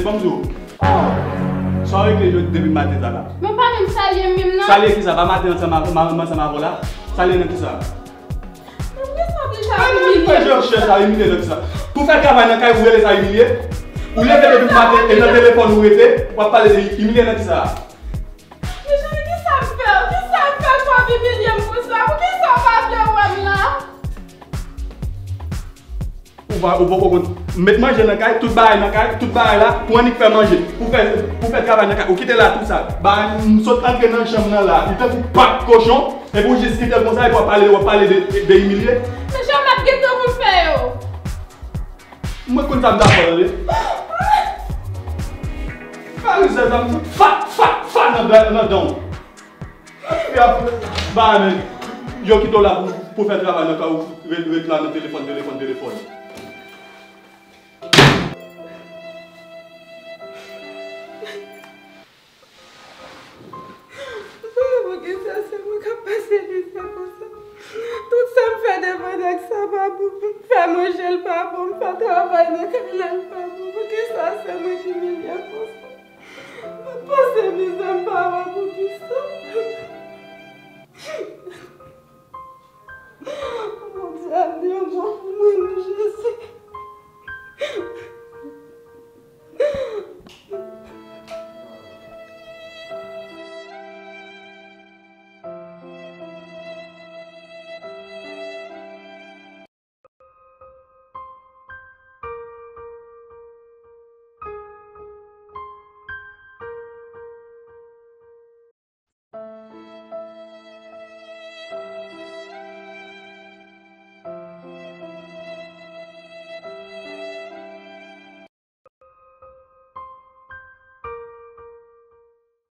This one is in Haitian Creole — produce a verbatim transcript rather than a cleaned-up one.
Ban m di w. Sa w regle jodi depi maten sa la? Men w pa menm salye m menm non. Salye kisa? Pa maten ansanm avè, ansanm avè w la? Salye nan kisa? Mwen santi sa imilye. Fè jan chè sa imilye nan kisa? Pou fè travay nan kay ou rele sa imilye? Ou leve depi maten e nan telefòn ou rete, w ap pale de imilye nan kisa? Michel, kisa m fè w? Kisa m fè w pou w ap imilye m konsa? Poukisa w pa vle wè m la? Ou pa, ou poko konn met manje nan kay, tout bagay nan kay, tout bagay la, pou annik fè manje, pou fè, pou fè travay nan kay, ou kite la tout sa. Bagay, m sot antre nan chanm nan la, li tankou pak kochon, epi ou jis kite l konsa, epi w ap pale, w ap pale de, de, de imilye. Men jan m ap gentan pou m fè yo. Mwen konn sa m ta fè, tande. Farizè sa m fa, fa, fa nan, nan dan w. Epi ap ba men, yo kite w la pou, pou fè travay nan kay ou, ret, ret la nan telefòn, telefòn, telefòn. Poukisa se mwen k ap pase mizè konsa? Tout sa m fè devan nèg sa pa bon. M fè manje l pa bon, m fè travay nan kay la l pa bon. Poukisa se mwen ki imilye konsa? M ap pase mizè m pa wè poukisa.